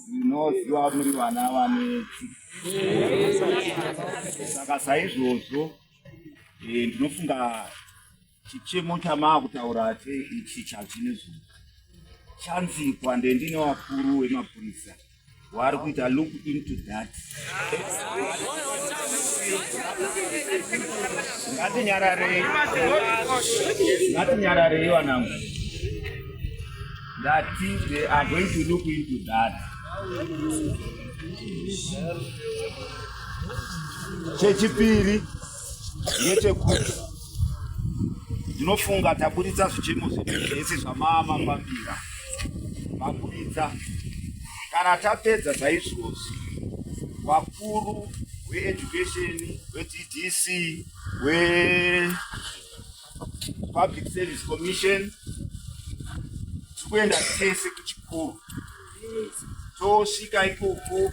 Ndinoziva muri vana vanetsi, saka saizvozvo ndinofunga chichemo chamaakutaura ichi chazvino zvino chanzikwa ndendine vakuru vemapurisa vari kuita look into that. Ngatinyararei, ngatinyararei vanangu. Ndati they are going to look into that. Chechipiri ndechekuti ndinofunga taburitsa zvichemo zvedu zvese zvamaamafambira maburitsa. Kana tapedza saizvozvi, vakuru veeducation, veDDC, vePublic Service Commission, tiri kuenda tese kuchikoro, tosvika ikoko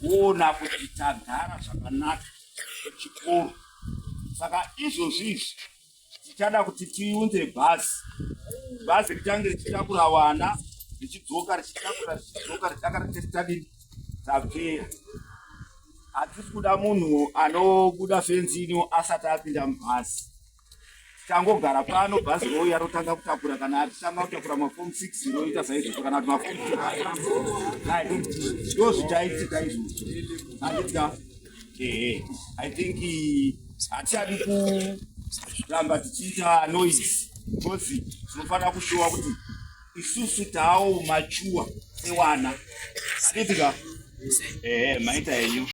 woona kuti tagara zvakanaka kuchikoro. Saka izvozvi izvi tichada kuti tiunze bhazi, bhazi richange richitakura vana richidzoka, richitakura, richidzoka, richakara tadini tapera. Hatisi kuda munhu anobuda fenzi ino asati apinda mubhazi. Tangogara pano, bhazi rouya rotanga kutakura. Kana atitanga kutakura maform 6 roita saizvozvo, kana kuti maform 2, ndo zvichaitika izvozvo, handitya. Ehe, I think hatichadi kuramba tichiita noise because tinofanira kushowa kuti isusu tawo machuwa sewana, handitika? Ehe, maita henyu.